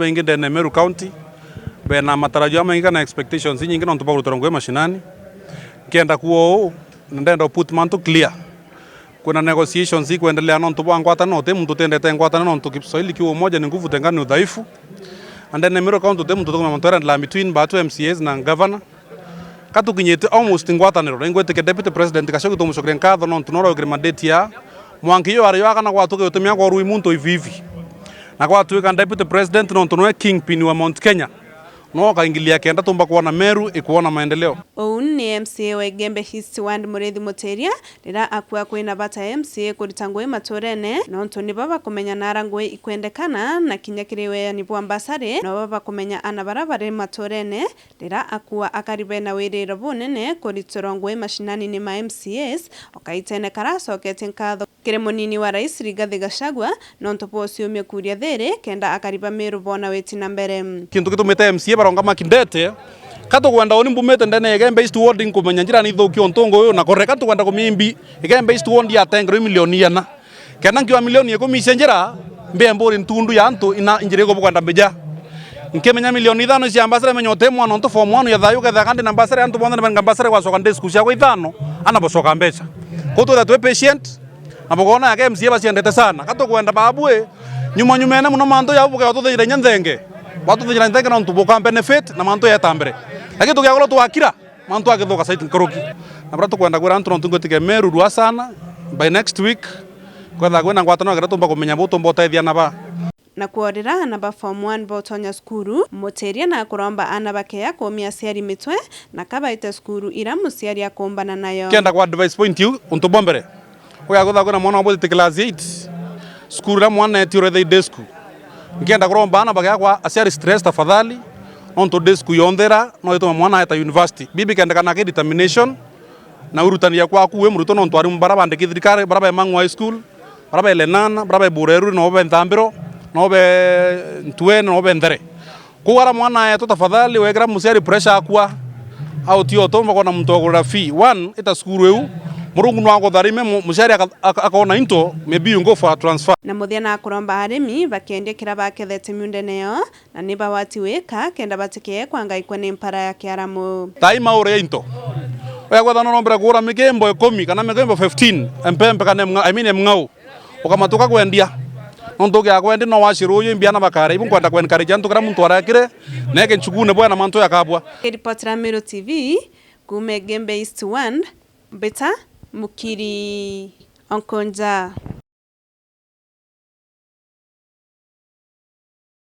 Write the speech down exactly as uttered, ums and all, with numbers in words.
Baingi ndene Meru County bena matarajio jamaingi kana expectations inyingi nontu bwa kurutirwa ngugi mashinani. Nkienda kuuga uu, na ndenda u put mantu clear. Kwina negotiations ikwendelea nontu bwa ngwataniro, uti muntu utiendete ngwataniro nontu Kiswahili kiuga umoja ni nguvu, utengano ni udhaifu. Na ndene Meru County uti muntu tukumenya mantu jaria between batu M C As na governor. Ka tukinyite almost ngwataniro, na ingwitikia Deputy President Gachagua tumucokeria nkatho nontu noro wikire mandate ya mwanka iyo ari yo akana gwatuka utumia kwa rui muntu ivivi. Na gwatuika Deputy President nontu noe kingpin wa Mount Kenya, no kaingilia kenda tumba kwona Meru ikwona maendeleo. Uu ni M C A wa Igembe East Ward Muriithi Mutiria, riria akua kwina bata M C A kurita ngugi maturene, nontu nibo bakumenya nara ngugi ikwendekana, na kinya kiri weani bwa mbasari, nobo bakumenya ana bara bari maturene, riria akua akari bena wiriro bunene kuritirwa ngugi mashinani ni ma M C As, o kaitene kara acoketie nkatho kiri munini wa rais Rigathi Gachagua, nontu bwa uciumia kuria thiri kenda akari ba Meru bona witi na mbere. Kintu gitumite M C A barongama kindete, ka tukwenda uni mbumite ndene ya Igembe East Ward nkumenya njira ni ithuki o ntungu uyu na kore, ka tukwenda kumimbi Igembe East Ward yatengerwe milioni iana. Kenda nkiuga milioni ikumi cia njira, mbie mburi ntundu ya antu ina njira ikubu kwenda mbija. Nkimenya milioni ithano cia mbasara, menya uti mwana untu form one ya thayu ukethira kandi na mbasara ya antu bonthe na benga mbasara gwacoka ndi cukuru ciakwa ithano, ana bocoka mbeca. Kwou twitha twi patient, na bukona yake M C A baciendete sana. Ka tukwenda babui, nyuma nyumene muno mantu jau bukethira tuthinyira inya nthenge. Bwatuthinyira nthenge nontu buka benefit na mantu yeta mbere. Lakini tugiakorwo twakira, mantu agithuka site nkuruki. Na baria tukwenda kwira antu nontu ngwitikia Meru rua sana, by next week, kwethira kwina ngwataniro kenda tumba kumenya bu tumba utethia na ba. Na kworira ana ba form one botonya cukuru, Mutiria na kuromba ana bakeya kuumia aciari mitwe na kabaite cukuru ira muciari akumbana nayo. Kenda kwa advice point iu, untu bwa mbere, Ugakwithirwa kwina mwana wabwitite class eight, cukuru iria mwana eetie uretha i day school. Nkienda kuromba aana bagea kwa aciari stress tafadhali, nontu day school yonthe ira no itume mwana aeta university. Bibi kendekana aki determination na urutani ya kwaku wi murutwa, nontu arimu bara bandiki thirikari, bara ba Emang'u High School, bara ba Lenana, bara ba Bureru, no be Nthambiro, no be Ntuene, no be Nthere. Kwou ara mwana aetwa tafadhali, wekira muciari pressure akua, auti o tumba kwona muntu wa kugurira fee. One, ita cukuru iu, Murungu no agutharime, mu-, muciari aka-, aka-, akona into, maybe you go for a transfer. Na muthia na akuromba arimi bakendia kira bakethete miundene yo, na ni bawati wika kenda batikee kwangaikwa ni mpara ya kiaramu. Tai maure ya into. Wegwetha no rombere kugura mikimbo ikumi kana mikimbo fifteen, empempe kana emng'a-, I mean emng'au. Ukamatuka kwendia. Nontu ugiakwendi no waciru uyu imbi ana bakare. Ibu nkwenda ku encourage antu kira muntu arekire, neke nchugune bwena mantu yakabwa. Ripotera Meru T V, kuuma Igembe East Ward, Mbita Mukiri Onkonja.